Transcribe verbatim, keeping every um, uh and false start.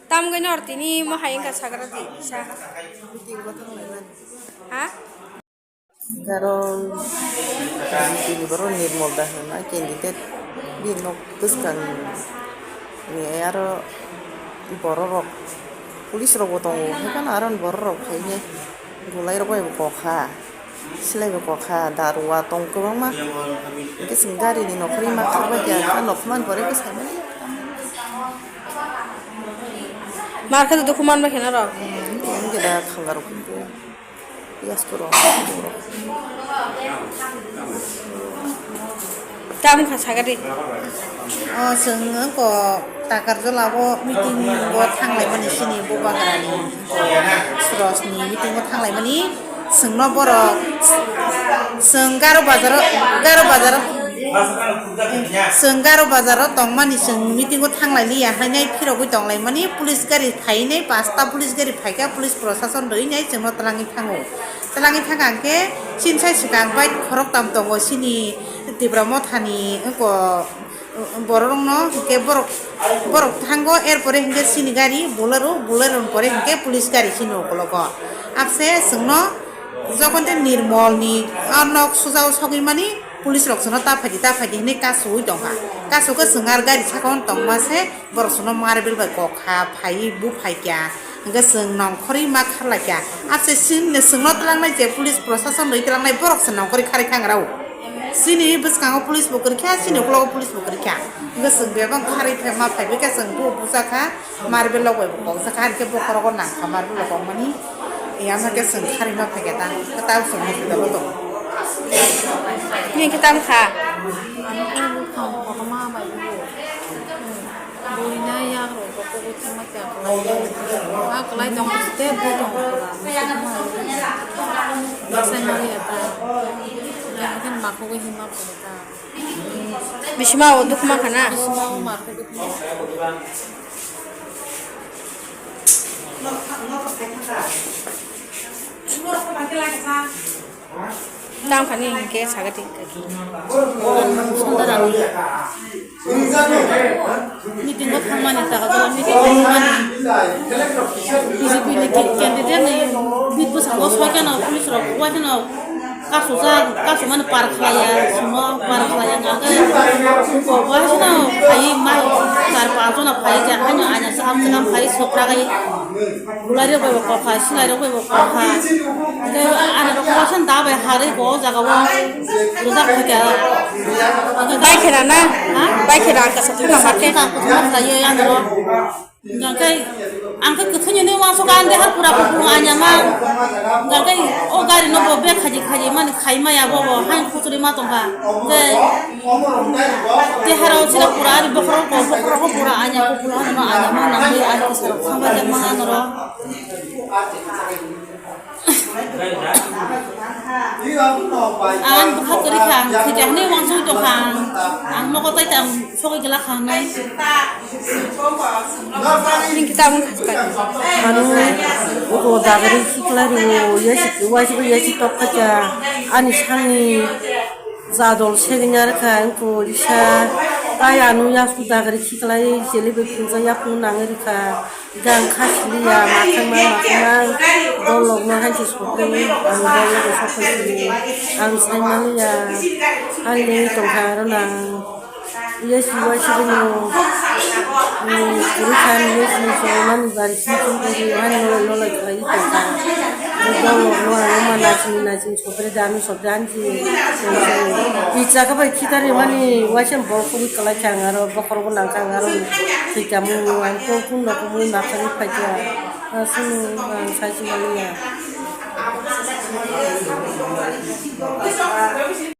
Tam goi nor tini mo hai wngkha sagra di sa. Ha? Karon tini borok Nirmol da hwnna candidate bini nok bwskang ni aro borok rok police rok bo tongo, hai phano aro borok rok phainai. Bolai rok bai bo kokha, silai bo kokha, daru watong kwbangma. Hwnkhe chwng gari ni nokhorwi ma kharbaikha, kha nokhormani pore khe saimani. Mar khe dukhu man bai khe norok. Hmm, hwnkhe da khanga rok hwnkhe. Piyas kwrwng. Tamo kha sagadi. O, chwng wngkha Takarjala o meeting o thanglaimani sini Bubagrani Srosni meeting o thanglaimani chwngno borok chwng Garo bazar o, Garo bazar o, chwng Garo bazar o tongmani chwng meeting o thanglai liya hainai phirogwi tonglaimani police gari phainai pasta police gari phaikha police prosason rwinai chwngno twlangwi thango. Twlangwi thangkha hwnkhe chini sai swkang bike khoroktham tongo chini Tipra Mothani wngkha bororokno hwnkhe borok borok thango, er pore hwnkhe chini gari Bolero, Bolero ni pore hwnkhe police gari chini ukologo. Apse chwngno jokhon tei Nirmolni o nok sujao sogwi mani police rok chwngno ta phaidi ta phaidi hwnwi kasowi tongkha. Kasokhe chwng ar gari sakao tongma se. Borok chwngno marbel bai kok kha, phaiwi buphaikha, hwnkhe chwng nongkhorwi ma kharlaikha. Apse chwngno twlangnai je police prosason rwi twlangnai borok se nongkhorwi kharwi kha wngkha rw. Chini bwskango police bo kwrwikha, chini ukologo police bo kwrwikha. Hwnkhe chwng bebak kharwi phai ma phaibaikha, chwng bo bujakha, marbel rok bai bo kokjakha, hwnkhe bokhorogo nangkha marbel rok kokmani. Yama khe chwng kharwi ma phaikha ta, kwtal chwng hospital o tongo. Nini khe tamo kha? Ang khe bwkhang kotorma bai bo. Bui na yak rok bo kubui thangma kya kwlai. A kwlai tong ste bui tong kwlai. Sai mali ata. Yang khe makho hima pore ta. Bisima o dukma khana. Bisima o makho dukma. Tang khani hingke sagati kaki. Sondarani. Meeting o thangmani, taga jala meeting o thangmani. B J P ni candidate ni bit bwskango soikheno police rok uakheno kasujak, kasumani par khlaiya, sumo par khlaiya, hwnkhe bo uakheno phai mai char panch jona phai, je haino aina chwkam chwkam phai sokragwi. Bulai rok bai bo kokha, silai rok bai bo kokha. Tei ani rok koson da bai harwi bo o jaga o rwjak khaikha. Bai khe rana? Ha? Bai khe rana kasa thangna ma khe? Thangna kasa khlaiwi ani rok. Hingkhe ang khe kwthwini hwnwi uansukha, ang khe har pura kuphur anyama. Hingkhe o gari no bo bek khaji khaji mani khai maya bo bo haino kuchuri ma tongkha. Hingkhe tei haro sila pura ani bokhorok bo bokhorok bo pura anya kuphur hwnwi ma anyama nangwi ani kwsarok thangbaijak ma ano rok. Ang bwkha kwrwi kha, ang thwikha hwnwi uansugwi tongkha ang, ang nogo tei tang sogwi glak kha hwnwi. Nini khe tabuk kha swkang. Ano uko dagri khiklai rwo, yasi, waisi bo yasi tok kha kya, ani sangni. Jadol segini arokha wngkha orisa, tai ano yasu dagri khiklai chele bai phunukjak yaphang nangwi rwkha, gang khasiliya makhangma makhangma dolokno hai se sokwi ang dolok sokwi sini ang saimaliya, ang nini tongkha aro nang yasi waisi bini kwrwi kha yasi ni chongmani bari sini chongmani hani nolai nolai khlaiwi tongkha, dolokno ang ma naising naising. Sopre dami sopre anji. Pizza ka bai khitari mani waisem bol kuri kalai kha ang aro bokhorogo nang kha ang aro thwikha mung ang to kun no kumui ma kha ri phai kha. Asunu ang sai si mani ya.